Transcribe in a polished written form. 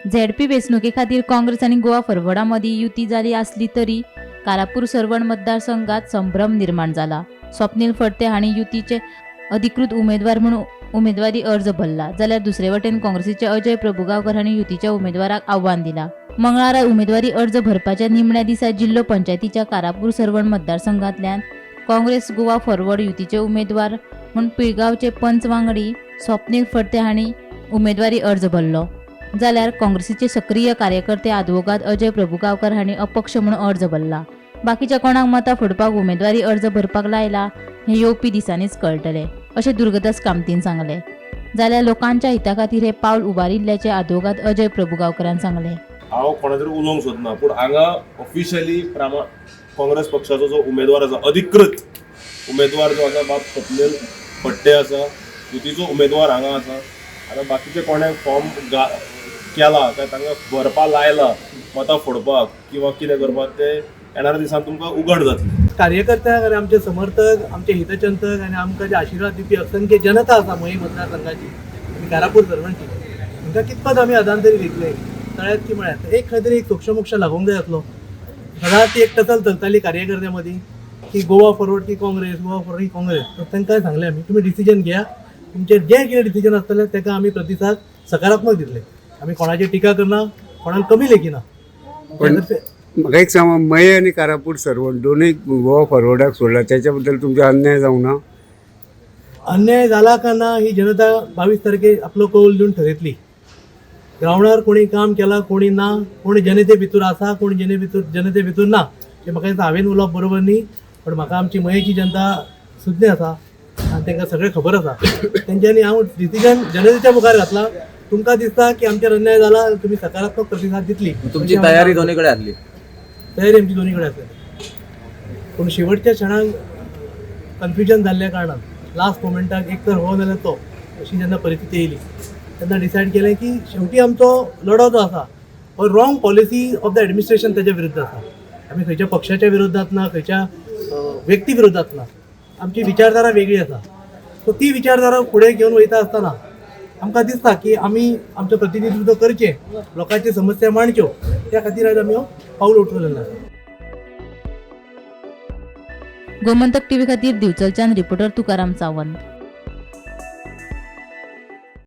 ZP वेंचणुके खातीर काँग्रेस आनी गोवा फॉरवर्डा मदीं युती जाली आसली तरी कारापूर सर्वण मतदारसंघात संभ्रम निर्माण जाला. स्वप्नील फडते हांणी युतीचे अधिकृत उमेदवार म्हणून उमेदवारी अर्ज भरला, जाल्यार दुसरे वटेन काँग्रेसीचे अजय प्रभुगांवकर हांणी युतीच्या उमेदवाराक आव्हान दिला. मंगळारा उमेदवारी अर्ज भरपाच्या निमण्या दिसा जिल्लो पंचायतीच्या कारापूर सर्वण मतदारसंघातल्यान काँग्रेस गोवा फॉरवर्ड युतीचे उमेदवार म्हूण पिळगांवचे पंच वांगडी स्वप्नील फडते हांणी उमेदवारी अर्ज भरलो, जाल्यार काँग्रेसीचे सक्रीय कार्यकर्ते आदवोगाद अजय प्रभुगांवकर हांणी अपक्ष म्हणून अर्ज भरला. बाकीच्या कोणाक मतां फोडपाक उमेदवारी अर्ज भरपाक लायला हें येवपी दिसांनीच कळटलें, अशें दुर्गदास कामतीन सांगलें. जाल्यार लोकांच्या हिता खातीर हें पावल उबारिल्ल्याचें आदवोगाद अजय प्रभुगांवकरान सांगलें. हांव कोणा तरी उलोवंक सोदना, पूण हांगा ऑफिशियली काँग्रेस पक्षाचो जो उमेदवार आसा, अधिकृत उमेदवार जो आसा, बाब स्वप्नील फडते आसा, युतीचो उमेदवार हांगा आसा. आतां बाकीचे कोणाक फॉर्म केला काय तांकां भरपा लायला मतां फोडपाक किंवा कितें करपाक, ते येणाऱ्या दिसान तुमकां उघड जातलें. कार्यकर्त्यांक आनी आमचे समर्थक, आमचे हितचिंतक आनी आमकां जे आशिर्वाद दिवपी असंख्य जनता आसा मयें मतदारसंघाची आनी कारापूर सर्वणची, हांकां कितपत आमी आदान तरी दितले तळ्यात की म्हळ्यार एक खंय तरी एक सोक्षमोक्ष लागूंक जाय आसलो. सदांच ती एक टचल चलताली कार्यकर्त्यां मदीं की गोवा फॉरवर्ड की काँग्रेस, गोवा फॉरवर्ड की काँग्रेस. तर तांकां सांगलें आमी, तुमी डिसिजन घेया, तुमचें जें कितें डिसिजन आसतलें ताका आमी प्रतिसाद सकारात्मक दितले. आमी कोणाची टिका करना, कोणाक कमी लेखिना. पण म्हाका एक सांग, मये आनी कारापूर सर्वण दोनूय गोवा फॉरवर्डाक सोडला, त्याच्या बद्दल तुमचो अन्याय जावंक ना? अन्याय जाला का ना ही जनता 22 तारखे आपलो कौल दिवन ठरयतली. ग्रावंडार कोणी काम केलां, कोणी ना, कोणी जनते भितर आसा, कोणी जनते भितर ना, हें म्हाका दिसता हांवें उलोवप बरोबर न्ही. पण म्हाका आमची मयेची जनता सुज्ञ आसा आनी तांकां सगळें खबर आसा. तेंच्यांनी हांव डिसिजन जनतेच्या मुखार घातला. तुमकां दिसता की आमचेर अन्याय जाला, तुमी सकारात्मक प्रतिसाद दितली. तुमची तयारी दोन्ही कडेन आसली? तयारी आमची दोन्ही कडेन आसली, पूण शेवटच्या क्षणाक कन्फ्युजन जाल्ल्या कारणान लास्ट मोमेंटाक एक तर हो नाल्यार तो अशी जेन्ना परिस्थिती येयली तेन्ना डिसायड केलें की शेवटी आमचो लढो जो आसा हो wrong policy of the administration तेच्या विरुद्ध आसा. आमी खंयच्या पक्षाच्या विरोधात ना, खंयच्या व्यक्ती विरोधात ना. आमची विचारधारा वेगळी आसा. सो ती विचारधारा फुडें घेवन वयता आसतना आमकां दिसता की आमी आमचें प्रतिनिधित्व करचें, लोकांची समस्या मांडच्यो, त्या खातीर आयज आमी हो पावल उठवलेलें आसा. गोमंतक टीव्ही खातीर दिवचलच्यान रिपोर्टर तुकाराम सावंत.